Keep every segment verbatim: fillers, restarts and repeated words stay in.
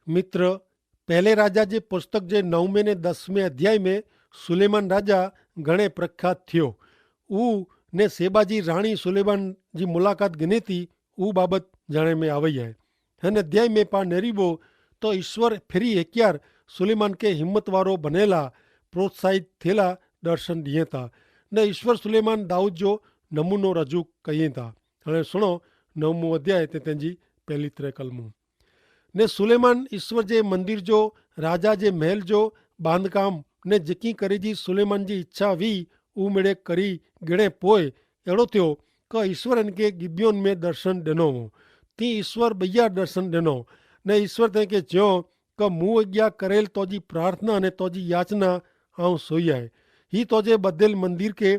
મિત્ર, પહેલે રાજા જે પુસ્તક જે નવમે ને દસમે અધ્યાય મેં સુલેમાન રાજા ઘણે પ્રખ્યાત થયો. ઉ ને સેબા જી રાણી સુલેમાન જી મુલાકાત ગિનેતી ઉ બાબત જાણે મેં આવય હૈ. હેન અધ્યાય મેં પા નેરીબો તો ઈસ્વર ફેરી હેક્યાર સુલેમાન કે હિંમતવારો બનેલા, પ્રોત્સાહિત થેલા દર્શન દિયે તા. ને ઈસ્વર સુલેમાન દાઉદ જો નમૂનો રજૂ કહિયે તા. હણે સુણો નવમો અધ્યાય તે તેની પહેલી ત્રે કલમો. ને સુલેમાન ઈસ્વર જે મંદિર જો, રાજા જે મહેલ જો બાંધકામ ને જેકી કરે જી સુલેમાન જી ઇચ્છા વી ઉમેડે કરી ગણે પોય એડો થ્યો કે ઈસ્વર એન કે ગિબિયોન મેં દર્શન દેનો હો. તી ઈસ્વર બૈયા દર્શન દેનો. ને ઈસ્વર તેન કે ચ્યો કે મું અજ્ઞા કરેલ તોજી પ્રાર્થના અને તોજી યાચના આઉં સોઈ આય. હી તોજે બધેલ મંદિર કે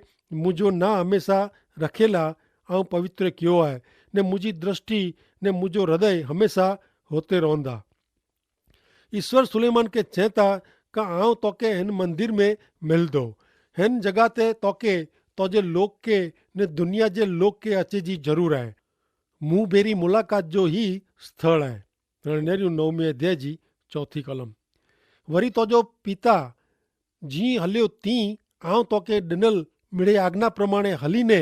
મુજો ના હમેંસા રખેલા આઉં પવિત્ર કિયો આય. ને મુજી દ્રષ્ટિ ને મુજો હૃદય હમેંસા હોતે રોંદા. ઈસ્વર સુલેમાન કે ચેંતા કે આઉં તોકે હેન મંદિર મેં મેલ દો. હેન જગા તે તોકે તોજે લોક કે ને દુનિયા જે લોક કે અચે જી જરૂર આય. મું ભેરી મુલાકાત જો હી સ્થળ આય. નેર્યું નવમે અધ્યાય જી ચોથી કલમ. વરી તોજો પિતા જી હલ્યો તી આઉં તોકે ડનલ મેળે આજ્ઞા પ્રમાણે હલી ને,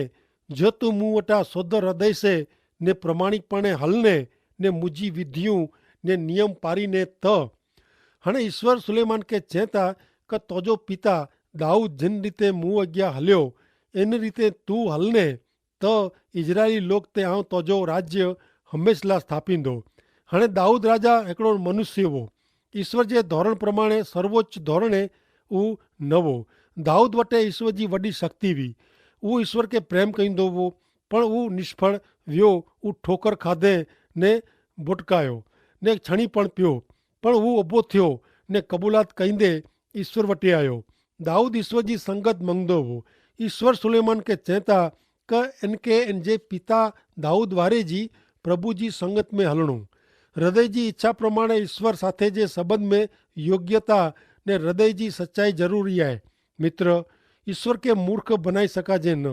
જો તું મું વટા સોધર હૃદય સે ને પ્રમાણિકપણે હલ ને, ને મુજી વિધિયું ને નિયમ પારી ને ત. હણે ઈસ્વર સુલેમાન કે ચેંતા કે તોજો પિતા દાઉદ જેન રીતે મું અજ્ઞા હલ્યો એન રીતે તું હલ ને, તો ઇઝરાયેલી લોક તે આઉં તોજો રાજ્ય હમેંસલા સ્થાપિંદો. હણે દાઉદ રાજા એકડો મનુષ્ય વો. ઇશ્વર જે ધોરણ પ્રમાણે સર્વોચ્ચ ધોરણે ઉં નવો. દાઉદ વટે ઇશ્વર જી વડી શક્તિ વી. ઉં ઇશ્વર કે પ્રેમ કઈંદો વો, પણ ઉં નિષ્ફળ વ્યો. ઉં ઠોકર ખાધે ને ભોટકાયો ને છણી પણ પ્યો, પણ ઉં અભો થ્યો ને કબૂલાત કઈંદે ઇશ્વર વટે આયો. દાઉદ ઇશ્વર જી સંગત મંગદો વો. ઇશ્વર સુલેમાન કે ચેંતા કે એનકે એનજે પિતા દાઉદ વારે જી પ્રભુ જી સંગત મેં હલણું. હૃદય જી ઇચ્છા પ્રમાણે ઇશ્વર સાથે જે સંબંધ મેં યોગ્યતા ને હૃદય જી સચ્ચાઈ જરૂરી આય. મિત્ર, ઇશ્વર કે મૂર્ખ બનાઈ સકાજે ન.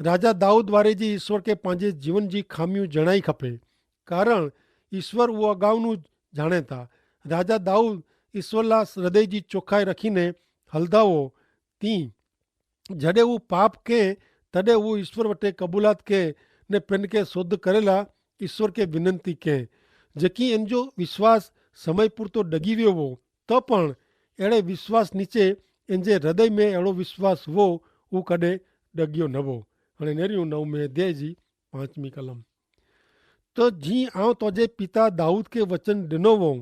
રાજા દાઉદ વારે જી ઇશ્વર કે પાંજે જીવન જી ખામિયું જણાઈ ખપે. કારણ ઇશ્વર ઉં અગાઉનું જાણે તા. રાજા દાઉદ ઇશ્વર લા હૃદય જી ચોખાઈ રખીને હલદાવો તી. જડે ઉં પાપ કે તદે ઉં ઇશ્વર વટે કબૂલાત કે ને પેનકે શોધ કરેલા ઇશ્વર કે વિનંતી કે. જેકી એનજો વિશ્વાસ સમય પૂરતો ડગી વ્યો વો, તો પણ એડે વિશ્વાસ નીચે એનજે હૃદય મેં એડો વિશ્વાસ વો ઉં કદે ડગ્યો નવો. અને નેર્યું નવ મેં દેહ જી પાંચમી કલમ. તો જી આઉં તોજે પિતા દાઉદ કે વચન ડેનો વોઉં,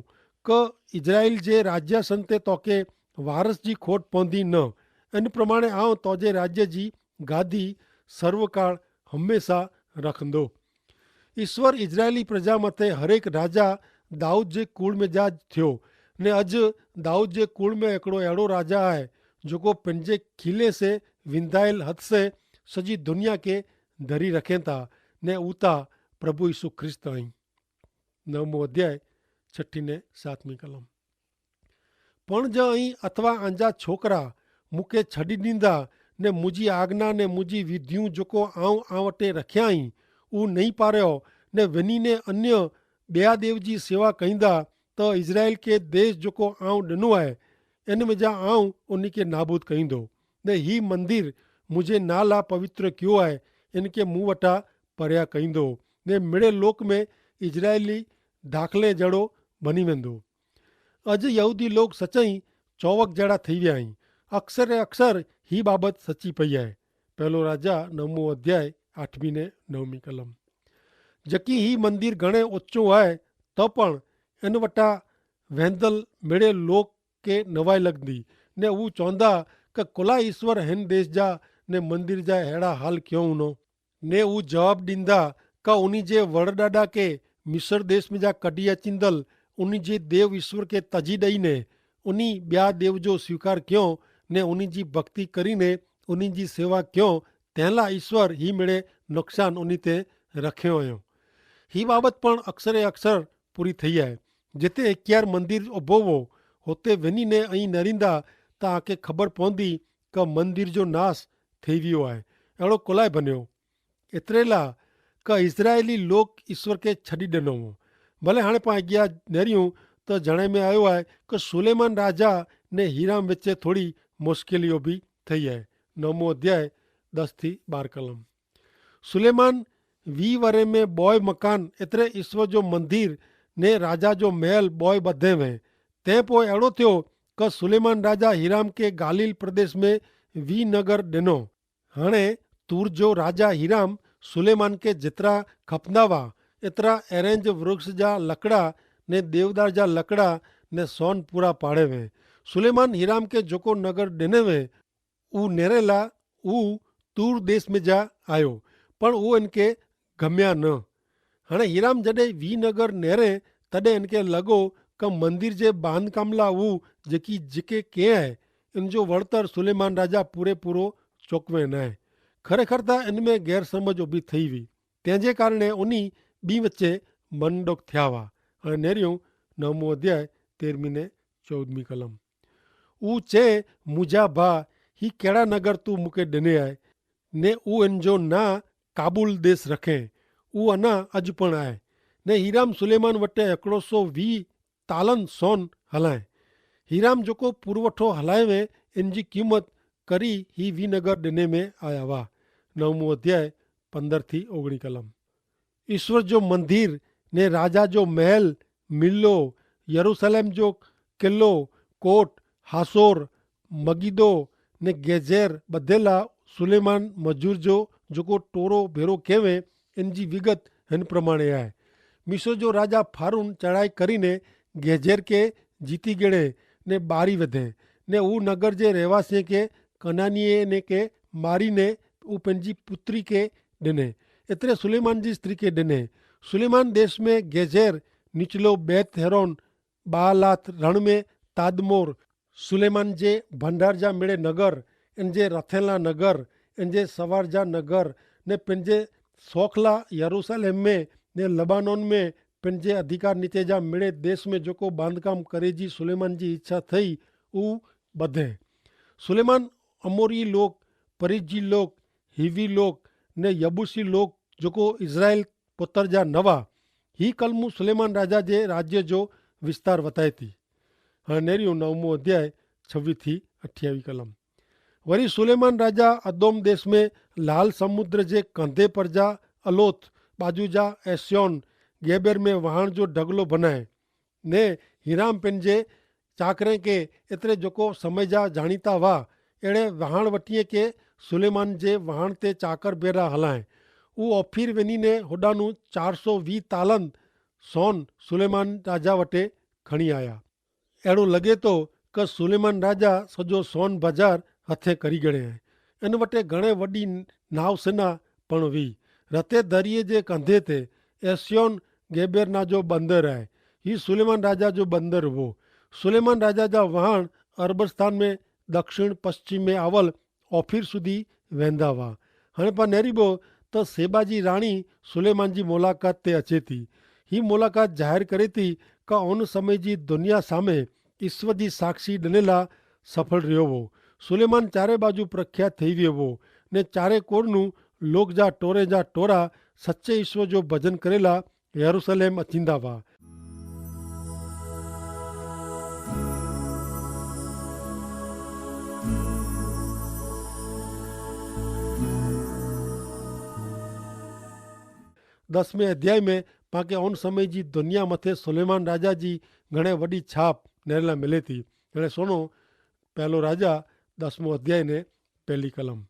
કે ઇઝરાઇલ જે રાજ્યાસન તે તોકે વારસ જી ખોટ પોંધી ન, એન પ્રમાણે આઉં તોજે રાજ્ય જી ગાદી સર્વકાળ હંમેશા રખંદો. ઇશ્વર ઇઝરાઇલી પ્રજા મતે હરેક રાજા દાઉદ જે કુળ મેં જા થ્યો. ને અજ દાઉદ જે કુળ મેં એકડો એડો રાજા આય, જોકો પેનજે ખીલે સે વિંધાયેલ હત સે સજી દુનિયા કે ધરી રખેતા ને ઉતા પ્રભુ ઈસુ ખ્રિસ્ત અહીં. નવમો અધ્યાય, છઠી ને સાતમી કલમ. પણ જો અહીં અથવા આંજા છોકરા મુકે છડી દીંદા, ને મુજી આજ્ઞા ને મુજી વિધિયું જોકો આઉં આવટે રખ્યા અહીં ઉં નહીં પાર્યો, ને વેની ને અન્ય બ્યા દેવ જી સેવા કહીંદા, તો ઇઝરાયેલ કે દેશ જોકો આઉં ડેનો આય એન મેં જા આઉં ઉની કે નાબૂદ કહીંદો. ને હી મંદિર મુઝે નાલા પવિત્ર ક્યો આય, એન કે મું વટા પર્યા કહીંદો. ને મેળે લોક મેં ઇઝરાયેલી ધાખલે જેડો ભની વેંદો. અજ યહૂદી લોક સચાઈ ચોવક જેડા થઈ વ્યા હી. અક્ષરે અક્ષર હી બાબત સચી પઈ આય. પહેલો રાજા નવમો અધ્યાય આઠમી ને નવમી કલમ. જકી હી મંદિર ઘણે ઓચ્ચો આય, તો પણ એન વટા વેંદલ મેળે લોક કે નવાઈ લગદી. ને ઉં ચોંદા કે કોલા ઈસ્વર હેન દેશ જા ને મંદિર જા હેડા હાલ ક્યો ઉનો? ને ઉં જવાબ દીંદા કે ઉની જે વરડાડા કે મિસર દેશ મેં જા કડિયા ચિંદલ ઉની જે દેવ ઈસ્વર કે તજી દઈ ને ઉની બ્યા દેવ જો સ્વીકાર ક્યો ને ઉની જી ભક્તિ કરી ને ઉની જી સેવા ક્યો, તેનલા ઈસ્વર હી મેળે નુકસાન ઉની તે રખ્યો અયો. હી બાબત પણ અક્ષરે અક્ષર પૂરી થઈ આય. જેતે એક્યાર મંદિર ઉભો વો હોતે વેની ને અહીં નરીંદા તા આકે ખબર પોંદી કે મંદિર જો નાસ થઈ વ્યો આય. એડો કોલાય ભન્યો? એતરેલા કે ઇઝરાયેલી લોક ઇશ્વર કે છડી દેનો વો. ભલે હણે પાં અગિયા નેર્યું તો જણાઈ મેં આયો હૈ કે સુલેમાન રાજા ને હીરામ વચ્ચે થોડી મુશ્કેલીઓ ભી થઈ હૈ. નવમો અધ્યાય દસ થી બાર કલમ. સુલેમાન વી વરે મેં બોય મકાન એતરે ઈસ્વર જો મંદિર ને રાજા જો મહેલ બોય બધે વે. તે પોય એડો થયો કે સુલેમાન રાજા હીરામ કે ગાલીલ પ્રદેશ મેં વી નગર ડેનો. હણે તુર જો રાજા હીરામ સુલેમાન કે જેતરા ખપનાવા એતરા એરેંજ વૃક્ષ જા લકડા ને દેવદાર જા લકડા ને સોન પૂરા પાડે વે. સુલેમાન હીરામ કે જોકો નગર ડેને વે ઉ નેરેલા ઉ તુર દેશ મેં જા આયો, પણ ઉ એનકે ગમ્યા ન. હણે હીરામ જડે વી નગર નેરે તદે એનકે લગો કે મંદિર જે બાંધકામલા ઉ જેકી જેકે કે હૈ એન જો વળતર સુલેમાન રાજા પૂરેપૂરો ચોકવે નાય. ખરેખર તા એન મેં ગેરસમજ ઉભી થઈ વી. તેનજે કારણે ઉની બી વચ્ચે મનડોક થ્યાવા. અને નેર્યું નવમો અધ્યાય તેરમી ને ચૌદમી કલમ. ઉ ચે મુજા ભા હી કેડા નગર તું મુકે ડેને આય? ને ઉ એન જો ના કાબુલ દેશ રખે ઉ અના અજ પણ આય. ને હીરામ સુલેમાન વટે એકડો સો વી તાલન સોન હલાએ. હીરામ જોકો પુરવઠો હલાએ વે એન જી કિંમત કરી હી વી નગર ડેને મેં આયા વા. નવમો અધ્યાય પંદર થી ઓગણી કલમ. ઈસ્વર જો મંદિર ને રાજા જો મહેલ, મિલ્લો, યરુસલેમ જો કિલ્લો, કોટ, હાસોર, મગીદો ને ગેજેર બધેલા સુલેમાન મજૂર જો જોકો ટોરો ભેરો કહેવે એન જી વિગત હેન પ્રમાણે આય. મિસર જો રાજા ફારૂન ચઢ઼ાઈ કરીને ગેજેર કે જીતી ગેડ઼ે ને બારી વધે ને ઉનગર જે રહેવાસીએ કે કનાનીએ ને કે મારી ને ઉપને જી પુત્રી કે ડેને એતરે સુલેમાન જી સ્ત્રી કે ડેને. સુલેમાન દેશ મેં ગેજેર નીચલો બેથ હેરોન બાલાથ રણ મેં તાદમોર સુલેમાન જે ભંડાર જા મેળે નગર એન જે રથેલા નગર એન જે સવાર જા નગર ને પેન જે સોખલા યરુસાલેમ મેં ને લબાનોન મેં પેન જે અધિકાર નીચે જા મેળે દેશ મેં જોકો બાંધકામ કરે જી સુલેમાન જી ઇચ્છા થઈ ઉ બધે. સુલેમાન અમોરી લોક, પરિજી લોક, હિવી લોક ને યબૂસી લોક જોકો ઇઝરાયેલ પોતર જા નવા હી કલમું સુલેમાન રાજા જે રાજ્ય જો વિસ્તાર વતાયતી. હણે નેર્યું નવમું અધ્યાય છવી થી અઠ્યાવી કલમ. વરી સુલેમાન રાજા અદોમ દેશ મેં લાલ સમુદ્ર જે કંધે પર જા અલોથ બાજુ જા એસ્યોન ગેબેર મેં વહાણ જો ઢગલો ભનાય. ને હિરામ પેનજે ચાકરે કે એતરે જોકો સમય જા જાણીતા વા એડે વહાણ વટીએ કે સુલેમાન જે વહાણ તે ચાકર ભેરા હલાએ. ઉ ઓફીર વેની ને હોડાનું ચારસો વી તાલન સોન સુલેમાન રાજા વટે ખણી આયા. એડો લગે તો કે સુલેમાન રાજા સજો સોન ભજાર હથે કરી ગણે હૈ. એન વટે ઘણે વડી નાવ સેના પણ વી. રતે દરિયે જે કંધે તે એસ્યોન ગેબેર ના જો બંદર હૈ. હી સુલેમાન રાજા જો બંદર વો. સુલેમાન રાજા જા વહાણ અરબસ્તાન મેં દક્ષિણ પશ્ચિમ મેં આવલ ઓફીર સુધી વહેંદા વા. હણે પા નેરીબો તો સેબા જી રાણી સુલેમાન જી મુલાકાત તે અચેતી. હી મુલાકાત જાહેર કરેતી કા ઓન સમય જી દુનિયા સામે ઈસ્વર જી સાક્ષી ડનેલા સફળ રહ્યો વો. સુલેમાન ચારે બાજુ પ્રખ્યાત થઈ વ્યો વો ને ચારે કોરનું લોક જા ટોરે જા ટોરા સચ્ચે ઈસ્વર જો ભજન કરેલા યરુસલેમ અચિંદા વા. દસમે અધ્યાય મેં પાંકે ઓન સમય જી દુનિયા મતે સુલેમાન રાજા જી ઘણે વડી છાપ નેરેલા મિલે થી. ઘણે સુણો પહેલો રાજા દસમો અધ્યાય ને પહેલી કલમ.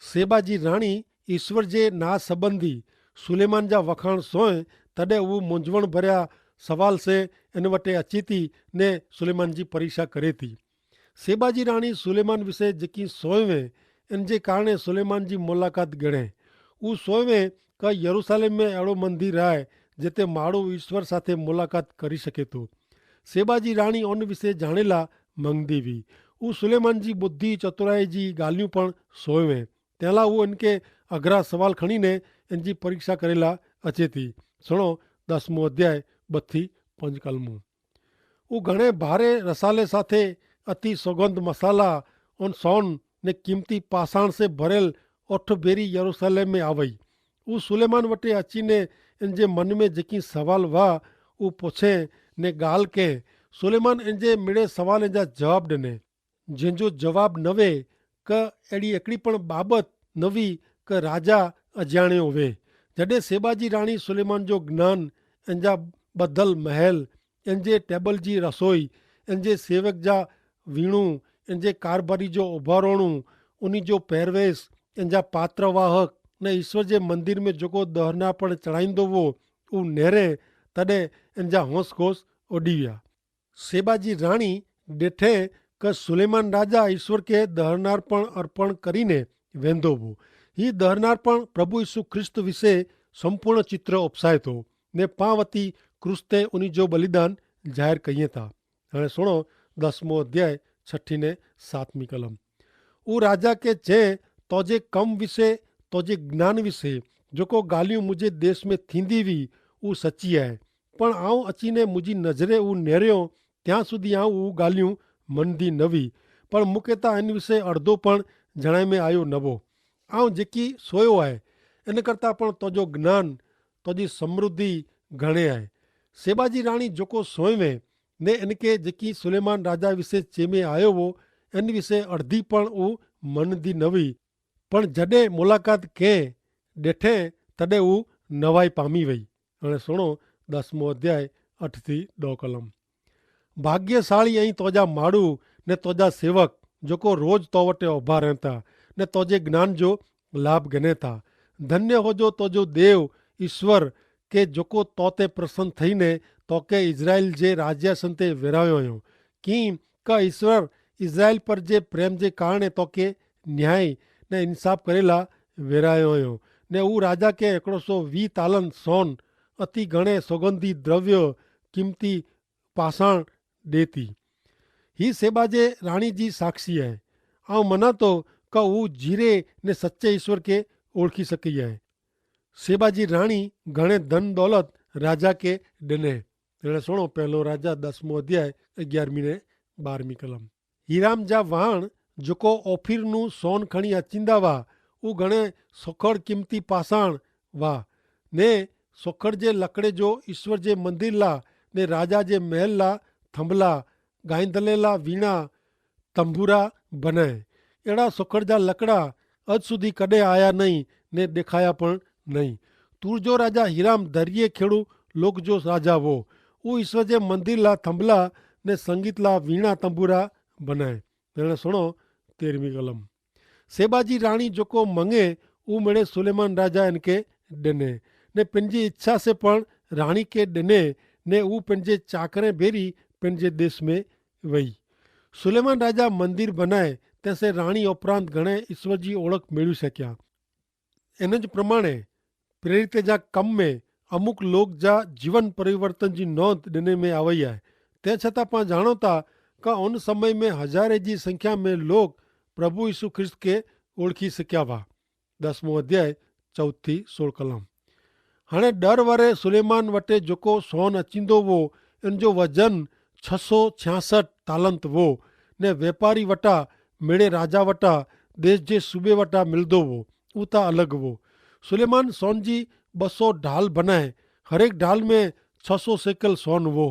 સેબા જી રાણી ઈસ્વર જે ના સંબંધી સુલેમાન જા વખાણ સોય તદે ઉવ મુંજવણ ભર્યા સવાલ સે એન વટે અચીતી ને સુલેમાન જી પરીક્ષા કરે થી. સેબા જી રાણી સુલેમાન વિશે જેકી સોય વે એન જે કારણે સુલેમાન જી મુલાકાત ગણે. ઉવ સોય વે કા યરુસાલેમ મેં એડો મંદિર આય જેતે માડૂ ઈસ્વર સાથે મુલાકાત કરી શકે તો. સેબા જી રાણી ઓન વિશે જાણેલા મંગદી વી. ઉવ સુલેમાન જી બુદ્ધિ ચતુરાઈ જી ગાલિયું પણ સોય વે. તેલા ઉહ એનકે અગ્રા સવાલ ખણીને એનજી પરીક્ષા કરેલા અચેતી. સણો દસમો અધ્યાય બત્થી પંજ કલમો. ઉહ ઘણે ભારે રસાલે સાથે અતિ સોગંધ મસાલા ઓન સોન ને કિંમતી પાસાણ સે ભરેલ ઓઠ ભેરી યરુસાલેમ મેં આવય. ઉહ સુલેમાન વટે અચીને એનજે મન મેં જેકી સવાલ વા ઉહ પોછે ને ગાલ કે સુલેમાન એનજે મેળે સવાલ એનજા જવાબ ડેને, જેનજો જવાબ નવે કે એડી એકડી પણ બાબત નવી કે રાજા અજાણે હોવે. જડે સેબાજી રાણી સુલેમાન જો જ્ઞાન, એનજા બધલ મહેલ, એનજે ટેબલ જી રસોઈ, એનજે સેવક જા વીણું, એનજે કારભારી જો ઉભારોણું, ઉની જો પહેરવેશ, એનજા પાત્રવાહક ને ઈશ્વર જે મંદિર મેં જોકો દહરનાર પણ ચડાઈંદો વો, ઉં નેરે તદે એનજા હોંસખોસ ઓડિયા. સેબાજી રાણી દેઠે કે સુલેમાન રાજા ઈશ્વર કે દહરનાર પણ અર્પણ કરીને વેંધો વો. હી દહરનાર પણ પ્રભુ ઈસુ ખ્રિસ્ત વિશે સંપૂર્ણ ચિત્ર ઉપસાય તો ને પાં વતી ક્રૂસ તે ઉની જો બલિદાન જાહેર કહિએ તા. અને સુણો, દસમો અધ્યાય, છઠ્ઠી ને સાતમી કલમ. ઉ રાજા કે ચે, તોજે કમ વિશે, તોજે જ્ઞાન વિશે જોકો ગાલિયું મુઝે દેશ મેં થીંદી વી, ઉ સચ્ચી આય. પણ આઉં અચીને મુઝે નજરે ઉ નેર્યો ત્યાં સુધી આઉં ઉ ગાલિયું મન દી નવી. પણ મુકે તા એન વિશે અડધો પણ જણાય મેં આયો નવો. આઉં જેકી સોયો આય, એન કરતા પણ તોજો જ્ઞાન, તોજી સમૃદ્ધિ ઘણે આય. સેબાજી રાણી જોકો સોયવે ને એનકે જેકી સુલેમાન રાજા વિશે ચેમે આયો વો, એન વિશે અડધી પણ ઉ મન દી નવી. પણ જડે મુલાકાત કે દેઠે તદે ઉ નવાઈ પામી વય. અને સુણો, દસમો અધ્યાય, અઠ થી દો કલમ. ભાગ્યશાળી અહીં તોજા માડૂ ને તોજા સેવક જોકો રોજ તો વટે ઉભા રહેતા ને તોજે જ્ઞાન જો લાભ ગને થા. ધન્ય હોજો તોજો દેવ ઈશ્વર કે જોકો તોતે પ્રસન્ન થઈને તોકે ઇઝરાઇલ જે રાજ્યાસન તે વેરાયો અયો. કિંક ઈસ્વર ઇઝરાયેલ પર જે પ્રેમ જે કારણે તો કે ન્યાય ને ઇન્સાફ કરેલા વેરાયો અયો. ને ઉં રાજા કે એકડો સો વી તાલન સોન અતિ ઘણે સોગંધી દ્રવ્ય કિંમતી પાસાણ દેતી. હી સેબા જે રાણી જી સાક્ષી હૈ. આઉં મનાતો કે ઉં જીરે ને સચ્ચે ઈસ્વર કે ઓળખી સકી હૈ. સેબા જી રાણી ઘણે ધન દોલત રાજા કે ડેને. તેણે સુણો પહેલો રાજા દસમો અધ્યાય અગિયારમી ને બારમી કલમ. હીરામ જા વહાણ જોકો ઓફિરનું સોન ખણી અચિંદા વા ઉં ઘણે સોખડ કિંમતી પાસાણ વા. ને સોખડ જે લકડે જો ઈસ્વર જે મંદિર લા ને રાજા જે મહેલ લા થંભલા ગાઈંધલેલા વીણા તંભુરા બનાય. એડા સોખડ જા લકડા અજ સુધી કદે આયા નહીં ને દેખાયા પણ નહીં. તુર્જો રાજા હીરામ ધરિયે ખેડૂ લોક જો રાજા વો. ઉં ઈસ્વર જે મંદિર લા થંભલા ને સંગીત લા વીણા તંબુરા બનાય. તેણે સુણો તેરમી કલમ. સેબાજી રાણી જોકો મંગે ઉં મેળે સુલેમાન રાજા એનકે ડેને ને પેનજી ઇચ્છા સે પણ રાણી કે ડેને ને ઉં પેનજે ચાકરે ભેરી પેનજે દેશ મેં વય. સુલેમાન રાજા મંદિર બનાય તેસે રાણી ઉપરાંત ઘણે ઈસ્વર જી ઓળખ મેળવી શક્યા. એન જ પ્રમાણે પ્રેરિત જા કમ મેં અમુક લોક જા જીવન પરિવર્તન જી નોંધ દેને મેં આવય હૈ. તે છતાં પાં જાણોતા કા ઉન સમય મેં હજારે જી સંખ્યા મેં લોક પ્રભુ ઈસુ ખ્રિસ્ત કે ઓળખી શક્યા વા. દસમો અધ્યાય ચૌથી સોળ કલમ. હણે દર વરે સુલેમાન વટે જોકો સોન અચિંદો વો એન જો વજન છસો છ્યાસઠ તાલંત વો. ને વેપારી વટા મેળે રાજા વટા દેશ જે સુબે વટા મિલદો વો ઉતા અલગ વો. સુલેમાન સોન જી બસો ઢાલ બનાએ. હરેક ઢાલ મેં છસો સેકલ સોન વો.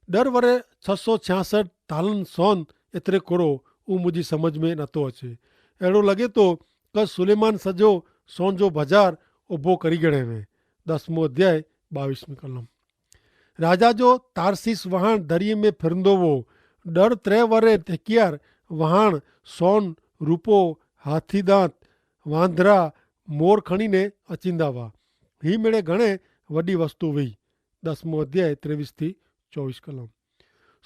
દર વરે છસો છ્યાસઠ તાલન સોન એતરે કોરો ઉં મુઝે સમઝ મેં નતો અચે. એડો લગે તો કે સુલેમાન સજો સોન જો ભજાર ઉભો કરી ગણે વે. દસમો અધ્યાય બાવીસમી કલમ. રાજા જો તારસીસ વહાણ દરિયે મેં ફિરંદો વો. દર ત્રે વરે તેકિયાર વહાણ સોન, રૂપો, હાથીદાંત, વાંધરા, મોર ખણીને અચિંદા વા. હી મેળે ઘણે વડી વસ્તુ વહી. દસમો અધ્યાય ત્રેવીસ થી ચોવીસ કલમ.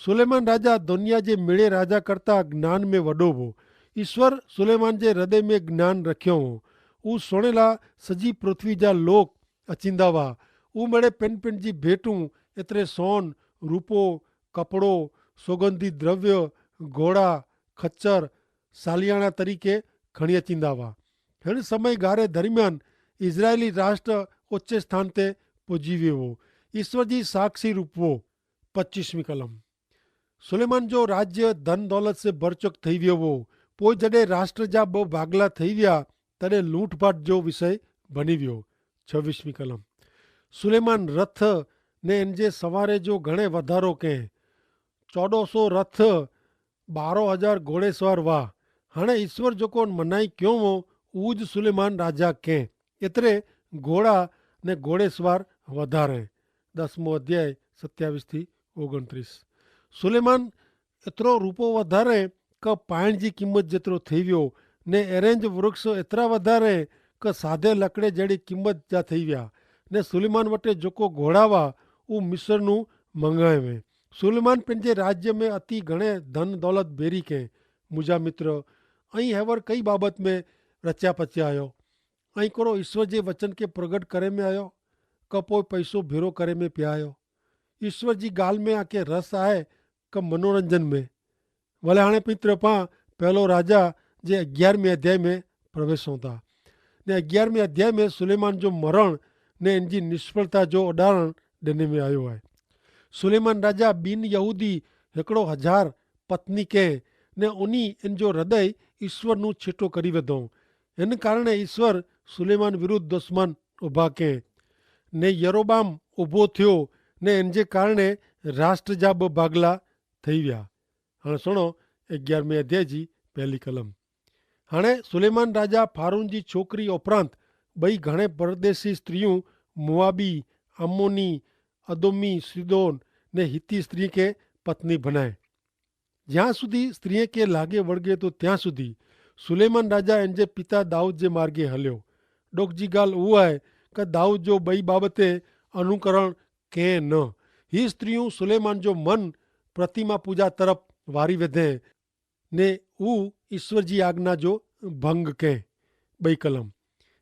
સુલેમાન રાજા દનિયા જે મેળે રાજા કરતા જ્ઞાન મેં વડો વો. ઈસ્વર સુલેમાન જે હૃદય મેં જ્ઞાન રખ્યો વો. ઉસ સોણેલા સજી પૃથ્વી જા લોક અચિંદા વા. ઉમેડે પેનપેન જી ભેટું એતરે સોન, રૂપો, કપડો, સોગંધિત દ્રવ્ય, ઘોડા, ખચ્ચર સાલિયાણા તરીકે ખણિયા ચિંદા વા. હેન સમય ગારે દરમિયાન ઇઝરાયલી રાષ્ટ્ર ઓચ્છે સ્થાન તે પજીવ્યો વો. ઈસ્વર જી સાક્ષી રૂપવો. પચ્ચીસમી કલમ. સુલેમાન જો રાજ્ય ધન દોલત સે ભરચક થઈ વ્યો વો. પોઈ જડે રાષ્ટ્ર જા બહ ભાગલા થઈ વ્યા તદે લૂંટભાટ જો વિષય ભની વ્યો. છવીસમી કલમ. સુલેમાન રથ, ને એન જે સવારે જો ઘણે વધારો કહેં. ચોડો સો રથ, બારો હજાર ઘોડેસવાર વાહ. હણે ઈસ્વર જોકો મનાઈ ક્યોં વો, ઉજ સુલેમાન રાજા કહેં. એતરે ઘોડા ને ઘોડેસવાર વધારે. દસમો અધ્યાય સત્યાવિશ થી ઓગણત્રીસ. સુલેમાન એતરો રૂપો વધારે કે પાઈણ જી કિંમત જેતરો થઈ વ્યો, ને એરેંજ વૃક્ષ એતરા વધારે કે સાધે લકડે જેડી કિંમત જા થઈ વ્યા. ને સુલેમાન વટે જોકો ઘોડાવા ઉં મિસરનું મંગાય વે. સુલેમાન પેનજે રાજ્ય મેં અતિ ઘણે ધન દોલત ભેરી કે. મુજા મિત્ર, અહીં હેવર કઈ બાબત મેં રચ્યા પચ્યા આયો? અહીં કોરો ઈસ્વર જે વચન કે પ્રગટ કરે મેં આયો? કપો પૈસો ભેરો કરે મેં પ્યાયો? ઈસ્વર જી ગાલ મેં આકે રસ આય કે મનોરંજન મેં? વલે હાણે પિત્ર પાં પહેલો રાજા જે અગિયારમે અધ્યાય મેં પ્રવેશો થા. ને અગિયારમે અધ્યાય મેં સુલેમાન જો મરણ ને એનજી નિષ્ફળતા જો ઉદાહરણ દેને મેં આયો હૈ. સુલેમાન રાજા બિનયહૂદી હેકડો હજાર પત્ની કહેં, ને ઉની એનજો હૃદય ઈસ્વરનું છેટો કરી વધો. એન કારણે ઈસ્વર સુલેમાન વિરુદ્ધ દુશ્મન ઉભા કહેં, ને યરોબામ ઉભો થયો, ને એનજે કારણે રાષ્ટ્ર જા બભાગલા થઈ વ્યા. હણે સુણો, અગિયારમે અધ્યાય જી પહેલી કલમ. હણે સુલેમાન રાજા ફારૂન જી છોકરી ઉપરાંત બઈ ઘણે પરદેશી સ્ત્રીઓ મોઆબી, અમ્મોની, અદોમી, સિદોન ને હિત્તી સ્ત્રી કે પત્ની ભનાય. જ્યાં સુધી સ્ત્રી કે લાગે વળગે તો ત્યાં સુધી સુલેમાન રાજા એનજે પિતા દાઉદ જે માર્ગે હલ્યો. ડોક જી ગાલ ઉવાય કે દાઉદ જો બઈ બાબતે અનુકરણ કે ન. હી સ્ત્રી સુલેમાન જો મન પ્રતિમા પૂજા તરફ વારી વધે ને ઉ ઈસ્વર જી આજ્ઞા જો ભંગ કહેં. બઈ કલમ.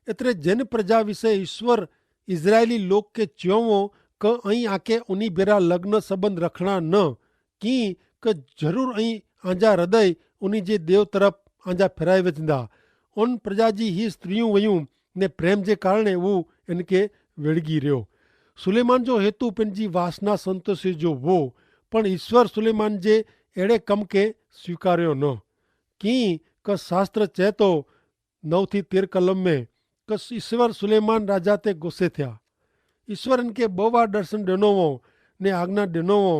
એતરે જેન પ્રજા વિશે ઈસ્વર ઇઝરાયેલી લોક કે ચ્યોંવો કે અહીં આકે ઉની ભેરા લગ્ન સંબંધ રખણા ન, કિંક જરૂર અહીં આંજા હૃદય ઉની જે દેવ તરફ આંજા ફેરાઈ વેચંદા. ઉન પ્રજા જી હી સ્ત્રી વયું ને પ્રેમ જે કારણે ઉ એનકે વેડગી રહ્યો. સુલેમાન જો હેતુ પેનજી વાસના સંતોષે જો વો, પણ ઈસ્વર સુલેમાન જે એડે કમ કે સ્વીકાર્યો ન. કિંક શાસ્ત્ર ચેતો નવ થી તેર કલમ મેં કે ઈસ્વર સુલેમાન રાજા તે ગોસે થ્યા. ઈસ્વર એનકે બહુ વાર દર્શન દેનો વો ને આજ્ઞા દેનો વો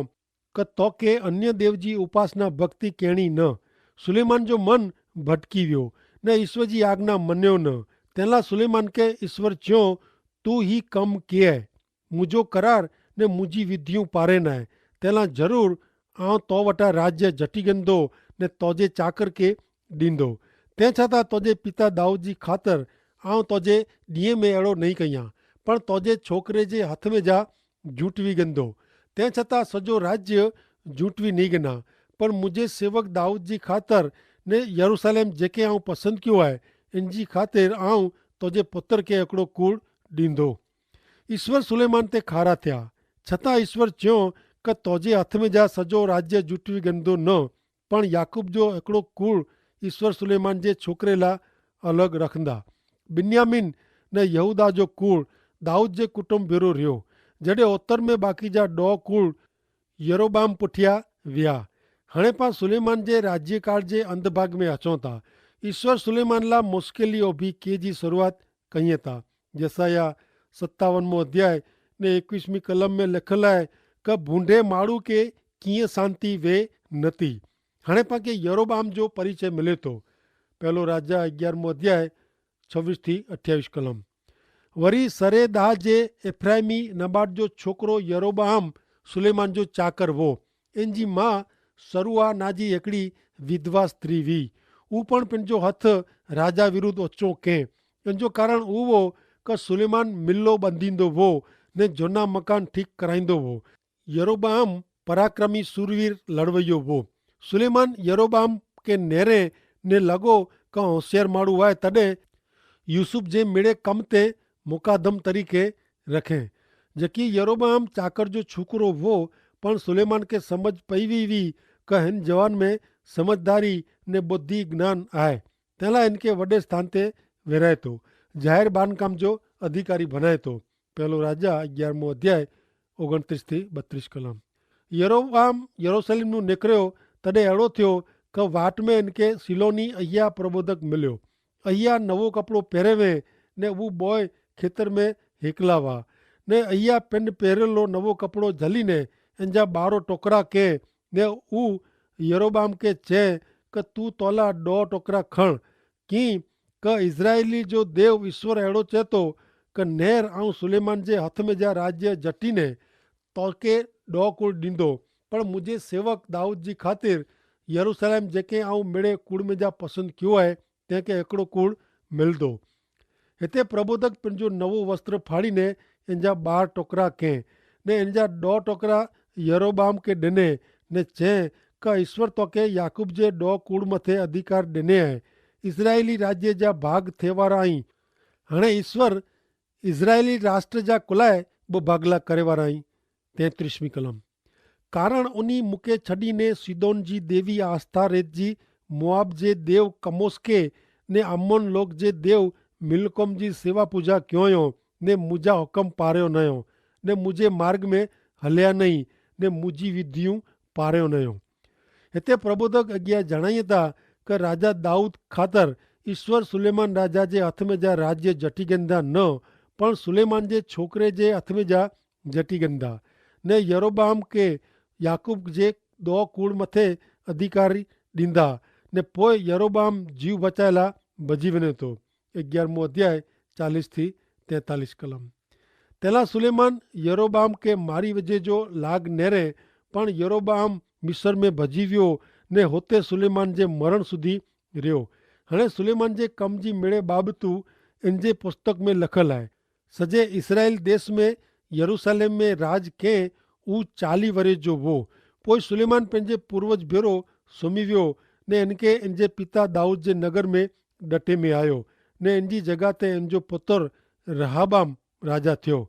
કે તો કે અન્ય દેવ જી ઉપાસના ભક્તિ કહેણી ન. સુલેમાન જો મન ભટકી વ્યો ને ઈસ્વર જી આજ્ઞા મન્યો ન. તેલા સુલેમાન કે ઈસ્વર ચ્યો, તું હી કમ કે મુજો કરાર ને મુજી વિધિયું પારે નાય, તેલા જરૂર આવ તો વટા રાજ્ય જટી ગંદો ને તોજે ચાકર કે દીંદો. તે છતાં તોજે પિતા દાઉદ જી ખાતર આવ તોજે દિયે મેં એડો નહીં કહિયા, પણ તોજે છોકરે જે હાથ મેં જા જૂંટવી ગંદો. તે છતાં સજો રાજ્ય જૂંટવી નહીં ગના, પણ મુજે સેવક દાઉદ જી ખાતર ને યરૂસાલેમ જેકે આવ પસંદ ક્યો આય, એન જી ખાતર આવ તોજે પુત્ર કે એકડો કૂળ દીંદો. ઈસ્વર સુલેમાન તે ખારા થ્યા, છતાં ઈસ્વર ચ્યો કે તોજે હાથ મેં જા સજો રાજ્ય જૂંટવી ગંદો ન. પણ યાકૂબ જો એકડો કૂળ ઈસ્વર સુલેમાન જે છોકરેલા અલગ રખંદા. બિન્યામિન ને યહૂદા જો કૂળ દાઉદ જે કુટુંબ ભેરો રહ્યો. જડે ઉત્તર મેં બાકી જા ડો કૂળ યરોબામ પુઠ્યા વ્યા. હણે પા સુલેમાન જે રાજ્યકાળ જે અંધભાગ મેં હચો તા. ઈસ્વર સુલેમાન લા મુશ્કેલી ઓભી કે જી શરૂઆત કહિયે તા. યસાયાહ સત્તાવન મો અધ્યાય ને એકવીસ મી કલમ મેં લેખલ હૈ કે ભૂંડે માણૂ કે કિયા શાંતિ વે નથી. હણે પાંકે યરોબામ જો પરિચય મિલે તો. પહેલો રાજા અગિયાર મો અધ્યાય છવીસ થી અઠ્યાવીસ કલમ. વરી સરેદાહ જે એફ્રાઈમી નબાટ જો છોકરો યરોબામ સુલેમાન જો ચાકર વો. એન જી મા સરુઆ ના જી એકડી વિધવા સ્ત્રી વી. ઉપણ પેનજો હથ રાજા વિરુદ્ધ ઓચો કેહ. એન જો કારણ ઉવો કે સુલેમાન મિલ્લો બંધીંદો વો ને જોના મકાન ઠીક કરાઈંદો વો. યરોબામ પરાક્રમી સુરવીર લડવૈયો વો. સુલેમાન યરોબામ કે નેરે ને લગો કે હોસિયાર માડૂ વાય તદે યુસુફ જે મેડે કમ તે મુકાદમ તરીકે રખે. જેકી યરોબામ ચાકર જો છોકરો વો, પણ સુલેમાન કે સમજ પૈવી વી કે હેન જવાન મેં સમજદારી ને બુદ્ધિ જ્ઞાન આય. તેલા એનકે વડે સ્થાન તે વેરાય તો, જાહેર બાંધકામ જો અધિકારી ભનાય તો. પહેલો રાજા અગિયારમો અધ્યાય ઓગણત્રીસ થી બત્રીસ કલમ. યરોબામ યરૂસલેમનું નેકર્યો તદે એડો થ્યો કે વાટ મેં એનકે સિલોની અહિયા પ્રબોધક મિલ્યો. અહિયા નવો કપડો પહેરેવે ને ઉં બોય ખેતર મેં હેકલાવા. ને અહિયા પેન પહેરેલો નવો કપડો જલી ને એનજા બારો ટોકરા કે, ને ઉ યરોબામ કે ચે, કે તું તોલા ડો ટોકરા ખણ, કિ કે ઇઝરાયેલી જો દેવ ઇશ્વર એડો ચેતો, કે નેર આઉં સુલેમાન જે હથ મેં જા રાજ્ય જટી ને તોકે ડો કુળ દીંદો, પણ મુઝે સેવક દાઉદ જી ખાતર યરૂસલેમ જેકે આઉં મેડે કુળ મેં જા પસંદ ક્યો હૈ, તેંકે એકડો કુળ મેલ દો. હેતા પ્રબોધક પણ જો નવો વસ્ત્ર ફાડી ને એનજા બાર ટોકરા કેહ, ને એનજા ડો ટોકરા યરોબામ કે ડેને, ને ચે, કા ઈસ્વર તો કે યાકૂબ જે ડો કૂડ મતે અધિકાર ડેને હૈ, ઇઝરાયેલી રાજ્ય જા ભાગ થેવારા અહીં. હણે ઈસ્વર ઇઝરાયેલી રાષ્ટ્ર જા કુલાએ બો ભાગલા કરેવારા અહીં. તેત્રીસમી કલમ. કારણ ઉની મુકે છડીને સિદોન જી દેવી આસ્થારેત જી, મોઆબ જે દેવ કમોસ્કે, ને અમ્મોન લોક જે દેવ મિલકોમ જી સેવા પૂજા ક્યોંયો, ને મુજા હુકમ પાર્યો નયો, ને મુજે માર્ગ મેં હલ્યા નહીં, ને મુજી વિધિયું પાર્યો નયો. હેતા પ્રબોધક અગિયા જણાયતા, કે રાજા દાઉદ ખાતર ઈસ્વર સુલેમાન રાજા જે હાથ મેં જા રાજ્ય જટી ગેંદા ન, પણ સુલેમાન જે છોકરે જે હાથ મેં જા જટી ગેંદા, ને યરોબામ કે યાકૂબ જે દો કૂડ મતે અધિકારી દીંદા, ને પોય યરોબામ જીવ બચાયેલા ભજી વેને તો. અગિયારમો અધ્યાય, ચાલીસ થી તેતાલીસ કલમ. તેલા સુલેમાન યરોબામ કે મારી વજે જો લાગ નેરે, પણ યરોબામ મિસર મેં ભજી વ્યો, ને હોતે સુલેમાન જે મરણ સુધી રહ્યો. હણે સુલેમાન જે કમ જી મેળે બાબતું એન જે પુસ્તક મેં લખલ હૈ. સજે ઇસરાયેલ દેશ મેં યરૂસાલેમ મેં રાજ કેહ ઉ ચાલી વરે જો વો. પોય સુલેમાન પેનજે પૂર્વજ ભેરો સોમી વ્યો, ને એનકે એનજે પિતા દાઉદ જે નગર મેં ડટે મેં આયો, ને એનજી જગા તે એનજો પતર રહાબામ રાજા થ્યો.